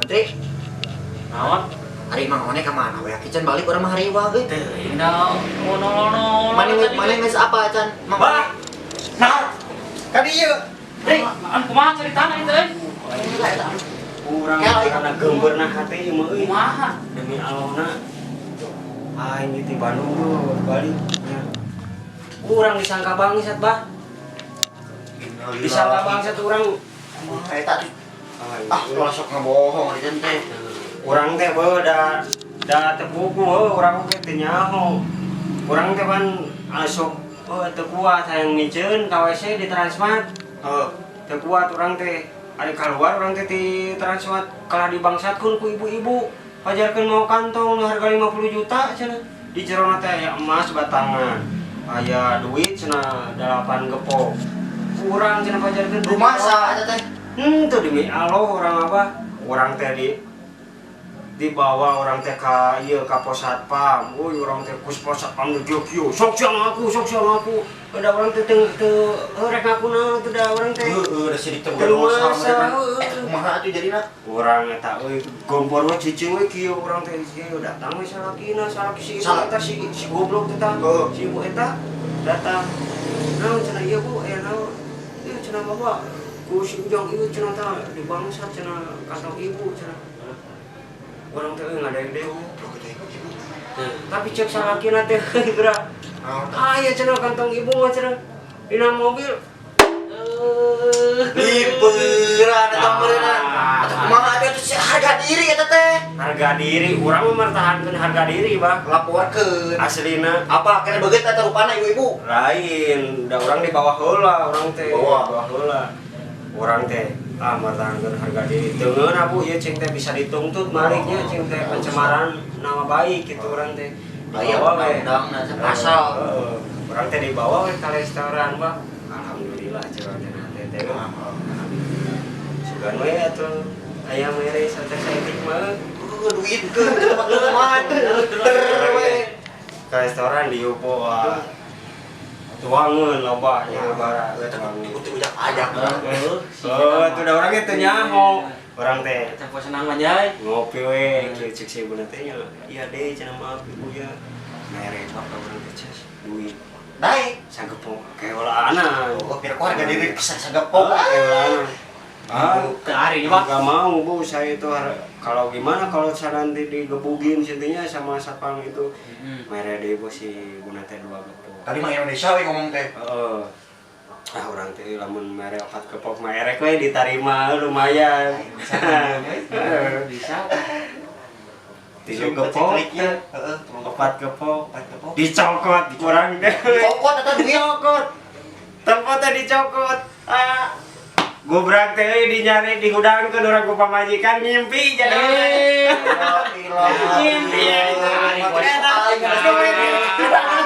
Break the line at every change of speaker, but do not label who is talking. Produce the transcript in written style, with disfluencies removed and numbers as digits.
Menteri,
Naon?
Ari Mang One ka mana we? Can balik, urang mah hariwang euy.
Teuing da ngono-ngono.
Mana mana geus apa can? Mang One.
Bah. Nah, ka dieu.
Ri.
An kumaha ceritana itu euy?
Urang
Kayak
karena gemberna hati ieu mah euy.
Kumaha?
Demi Allahna. Aing di Bandung tuh balik nya. Urang disangka bangsat, Bah. Disangka bangsat urang.
Eta tuh. Ah, ulah sok ngabohong ari teh.
Urang teh beuh da da teu puguh heuh, urang teh teu nyaho. Urang teh pan asup heuh teu kuat hayang miceun ka WC di Transmart.
Heuh.
Teu kuat urang teh. Ari keluar urang teh di Transmart kalah dibangsatkeun ku ibu-ibu. Pajarkeun mau kantong nu harga 50 juta cenah. Di jerona teh aya emas batangan. Aya duit cenah 8 gepok. Urang cenah pajarkeun.
Rumah sa eta teh.
Tuh demi Allah urang apa? Urang teh dibawa urang teh ka ieu ka pos satpam. Euy, urang teh kus pos satpam nu kieu. Sok siang aku, sok siang aku. Da urang teh teu teu rek ngaku naon teh da urang teh.
Heeh, da sidik teh
Teu
dosa
masa,
mereka.
heueuh.
Eta kumaha atuh jadina?
Urang eta euy gompor we cicing we kieu urang teh kieu datang we salakina, salaki si ibu
Salak.
Eta si si goblok teh tah.
Heeh.
Si ibu eta datang. Naon cenah ieu, Bu? Eh, naon? Ieu cenah bapak ku si Ujang ieu cenah tah dibangsat cenah kantong ibu cenah. Urang teh euy ngadeg-deg. Tapi cek salakina teh geura.
Naon teh?
Ah, iya cenah kantong ibu mah cenah. Dina mobil.
Liperan eta meureunna. Eta kumaha atuh eta si harga diri eta teh?
Harga diri, urang mempertahankan harga diri, Bah.
Laporkeun.
Aslina.
Apa kena beget eta rupana ibu-ibu?
Lain, da urang di bawah heula urang teh.
Bawah.
Bawah heula. Urang teh ah mempertahankan harga diri. Teu ngeunah, Bu, ieu cing teh bisa dituntut maliknya cing teh pencemaran nama baik gitu urang teh.
Aya
Dibawa we.
undang-undangna pasal.
Heeh. Urang teh dibawa we ka restoran, Bah. Alhamdulillah curang teh teh teh. Alhamdulillah. Sugan we atuh aya mere santai saeutik mah.
Duit ke tempat minuman. Ter we.
Ke restoran di Upo, wah. Tuangeun loba nya bara.
Eta
Tuangeun.
ikuti ujak ajak.
Oh, itu udah orangnya teu nyaho. Urang teh
Campur senang aja.
Ngopi we, kieu cek si ibu teh nya. Iya deh, cenah maaf ibu ya. Mere ka urang teh ces duit.
Naik.
Sagepok keulaanan.
Oh, pira ku harga diri bisa sagepok.
Keulaanan. Ah,
Teu ari Pak.
nggak mau, Bu, saya itu kalau gimana kalau saya nanti digebugin intinya sama satpam itu. Mere deui, Bu, si ibu teh dua gepok.
Tadi mah Indonesia we ngomong teh.
Heeh. Ah, urang teh lamun mere opat gepok mah erek we ditarima lumayan.
Bisa.
Tilu gepok,
Kliknya, heeh,
opat gepok,
opat gepok.
Dicokot urang teh.
Dicokot eta duit.
Dicokot. Tempatnya dicokot. Ah. Gobrak teh euy dinyari dihudangkeun urang ku pamajikan ngimpi jadi. Ngimpi ya.
Aing.